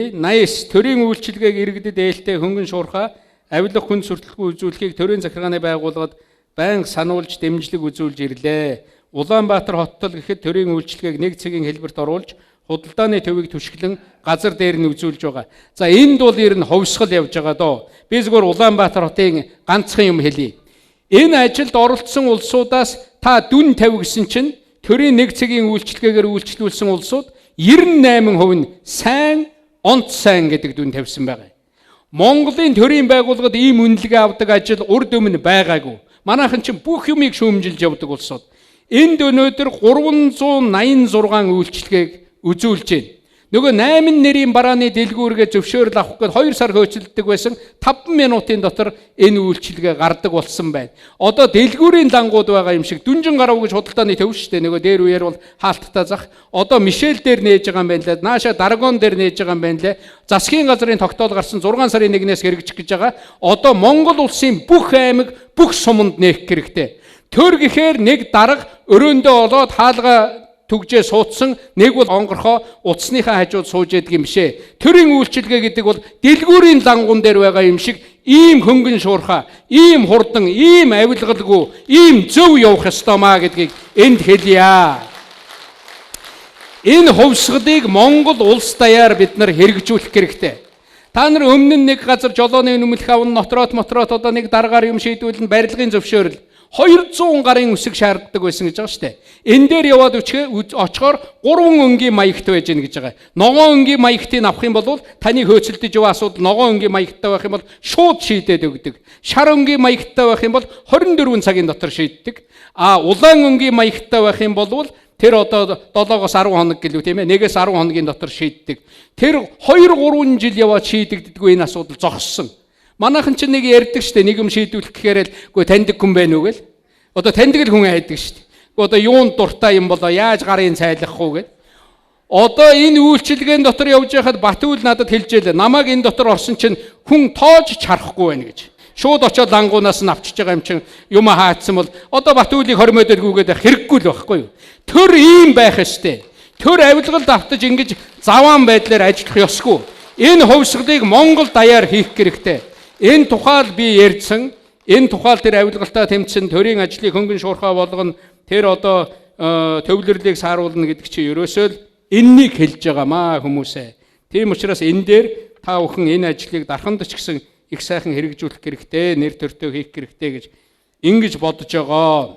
89 төрийн үйлчилгээг иргэдэд ээлтэй хөнгөн шуурхай авилга хүн сүртэлгүй үзүүлэхийг төрийн захиргааны байгууллагад байнга сануулж дэмжлэг үзүүлж ирлээ. Улаанбаатар хоттол гэхэд төрийн үйлчилгээг нэг цагийн хэлбэрт оруулж худалдааны төвийг түшиглэн газар дээр нь үзүүлж байгаа. За энд бол ер нь ховсгол явж байгаа доо. Би зүгээр Улаанбаатар хотын ганцхан юм хэлье. Энэ ажилд оролцсон улсуудаас та дүн тавь гэсэн чинь төрийн нэг цагийн үйлчилгээгээр үйлчлүүлсэн улсууд 98% нь сайн, онц сайн гэдэг дүн тавьсан байгаа. Монголын төрийн байгууллагад ийм үнэлгээ авдаг ажил урд өмнө байгаагүй. Манайхан чинь бүх юмыг шүүмжилж явдаг улсууд. Энд өнөөдөр 386 үйлчилгээг үзүүлж байна. Нөгөө 8 нэрийн барааны дэлгүүргээ зөвшөөрөл авах гээд 2 сар хөөцөлддөг байсан 5 минутын дотор энэ үйлчилгээ гардаг болсон байна. Одоо дэлгүүрийн лангууд байгаа юм шиг дүнжин гарав гэж худалдааны төв шүү дээ. Нөгөө дээр үеэр бол хаалттай зах. Одоо Мишель дээр нээж байгаа юм байна лээ. Нааша Даргон дээр нээж байгаа юм байна лээ. Засгийн газрын тогтоол гарсан 6 сарын 1-ээс хэрэгжих гэж байгаа. Одоо Монгол улсын бүх аймаг, бүх суманд нээх хэрэгтэй. Төр гэхээр нэг дарга өрөөндөө олоод хаалга түгжээ суудсан нэг бол онгорхоо утасныхаа хажууд сууж яадаг юм бишээ. Төрийн үйлчилгээ гэдэг бол дэлгүүрийн лангун дээр байгаа юм шиг ийм хөнгөн шуурхаа, ийм хурдан, ийм авилгалгүй, ийм зөв явах ёстой маа гэдгийг энд хэлье. Энэ хувьсгалыг Монгол улс даяар бид нар хэрэгжүүлэх хэрэгтэй. Та нар өмнө нь нэг газар жолооны үнэмлэх авна, нотрот мотрот одоо нэг даргаар юм шийдүүлнэ, барилгын зөвшөөрөл 200 гарын үсэг шаарддаг байсан гэж байгаа шүү дээ. Энэ дээр яваад очихоор 3 өнгийн маягт байж гэнэ гэж байгаа. Ногоон өнгийн маягтыг авах юм бол таны хөөцөлдөж яваа асуудал ногоон өнгийн маягттай байх юм бол шууд шийдээд өгдөг. Шар өнгийн маягттай байх юм бол 24 цагийн дотор шийддэг. А улаан өнгийн маягттай байх юм бол тэр одоо 7-оос 10 хоног гэлүү тийм ээ 1-ээс 10 хоногийн дотор шийддэг. Тэр 2 3 жил яваад шийдэгддэггүй энэ асуудал зогссон. Манайхан ч нэг ярьдаг штэ, нэг юм шийдвүлэх гэхээр л үгүй таньдаг хүн байна уу гэл. Одоо таньдаг л хүн айдаг штэ. Үгүй одоо юунд дуртай юм болоо яаж гарын цайлах уу гэд. Одоо энэ үйлчилгээн дотор явж байхад Батүйл надад хэлж байлаа. Намайг энэ дотор орсон чинь хүн тоож чарахгүй байна гэж. Шууд очиод лангуунаас нь авчиж байгаа юм чинь юм хаацсан бол одоо Батүйлийг хормойдод гүгээд хэрэггүй л байхгүй юу. Төр ийм байх ёстой. Төр авилгалд автаж ингэж заваан байдлаар ажиллах ёсгүй. Энэ хувьсгалыг Монгол даяар хийх хэрэгтэй. Энэ тухайл би ярьсан, энэ тухайл тэр авилгалтай тэмцэн төрийн ажлыг хөнгөн шуурхай болгоно, тэр одоо төвлөрлийг сааруулна гэдэг чинь ерөөсөө л энэнийг хэлж байгаамаа хүмүүсээ. Тийм учраас энэ дээр та бүхэн энэ ажлыг дарханд ч гэсэн их сайхан хэрэгжүүлэх хэрэгтэй, нэр төртөө хийх хэрэгтэй гэж ингэж бодож байгаа.